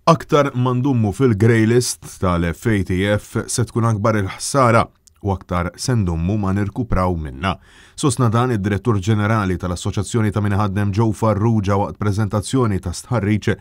Aktar ma ndumu fil-grey list tal-FATF se tkun akbar il-ħsara u aktar se ndumu ma nirkupraw minnha. Sostna dan id-Direttur Ġenerali tal-Assoċjazzjoni ta' Min Iħaddem Joe Farrugia waqt preżentazzjoni ta' stħarriġ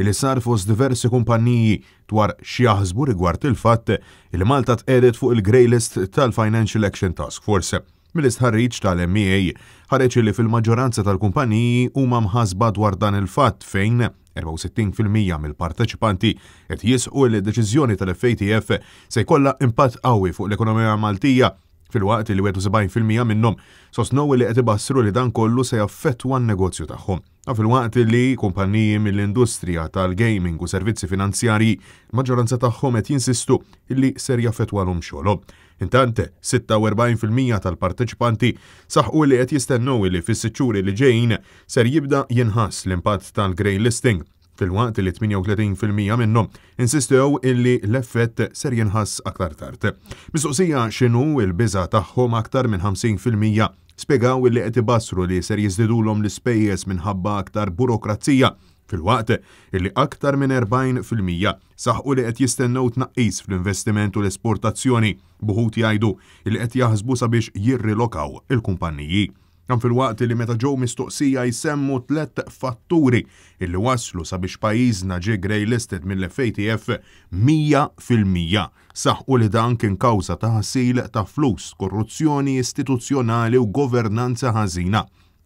li sar fost diversi kumpanniji dwar x'jaħsbu rigward il-fatt li Malta tqiegħdet fuq il-grey list tal-Financial Action Task Force. Mill-istħarriġ tal-MEA ħareġ li fil-maġġoranza tal-kumpaniji huma mħassba dwar dan il-fatt fejn 64% mill-parteċipanti qed jisħqu li d-deċiżjoni tal-FATF se jkollha impatt qawwi fuq l-ekonomija Maltija filwaqt li 71% minnhom sostnew li qed ibassru li dan kollu se jaffettwa n-negozju tagħhom. Filwaqt li kumpaniji mill-industrija tal-gaming u servizzi finanzjarji, l-maġġoranza tagħhom qed jinsistu li ser jaffettwalhom xogħolhom. Intant, 46% tal-parteċipanti saħqu li qed jistennew li fis-sitt xhur li ġejjin ser jibda jinħass l-impatt tal-grey listing, filwaqt li 38% minnhom insistew illi l-effett ser jinħass aktar tard. Mistoqsija x'inhu l-biża' tagħhom aktar minn 50% spjegaw illi qed ibassru li ser jiżdidulhom l-ispejjeż minħabba aktar burokrazija, filwaqt illi aktar minn 40% saħqu li qed jistennew tnaqqis fl-investiment u l-esportazzjoni, b'uħud jgħidu li qed jaħsbu sabiex jirrilokaw il-kumpanniji. Dan filwaqt li meta ġew mistoqsija jsemmu tlett fatturi illi wasslu sabiex pajjiżna ġie grey listed mill-FATF, 100% saħqu li dan kien kawża ta' ħasil ta' flus, korruzzjoni istituzzjonali u governanza ħażina.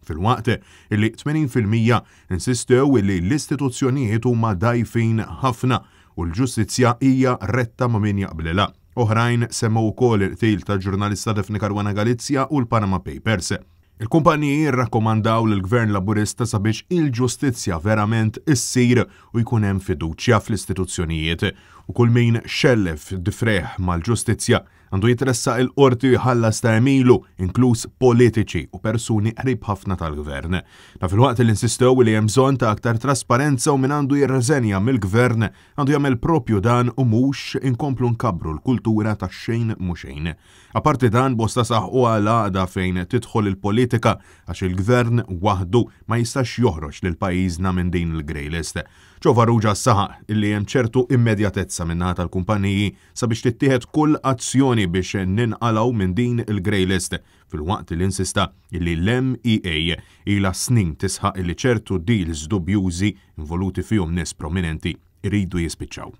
Filwaqt illi 80% insistew illi l-istituzzjonijiet huma dgħajfin ħafna u l-ġustizzja hija retta ma' min jaqblilha. Oħrajn semmew ukoll il-qtil tal-ġurnalista Daphne Caruana Galizia u l-Panama Papers. Il-kumpaniji rrakkomandaw lill-Gvern Laburista sabiex il-ġustizzja verament issir u jkun hemm fiduċja fl-istituzzjonijiet u kull min xellef difrejh mal-ġustizzja Għandu jitressaq il-Qorti u jħallas ta' għemilu, inkluż politiċi u persuni qrib ħafna tal-Gvern. Dan filwaqt li insistew li hemm bżonn ta' aktar trasparenza u min għandu jirreżenja mill-Gvern għandu jagħmel propju dan u mhux inkomplu nkabbru l-kultura ta' xejn mhu xejn. Apparti dan bosta saħqu għal għaqda fejn tidħol il-politika għax il-Gvern waħdu ma jistax joħroġ lil pajjiżna minn din il-grey list. Joe Farrugia saħaq illi hemm ċertu immedjatezza min-naħa tal-kumpaniji sabiex tittieħed kull azzjoni biex ninqalgħu minn din il-grey list, filwaqt li insista illi l-MEA ilha snin tisħaq illi ċertu deals dubjużi involuti fihom nies prominenti jridu jispiċċaw.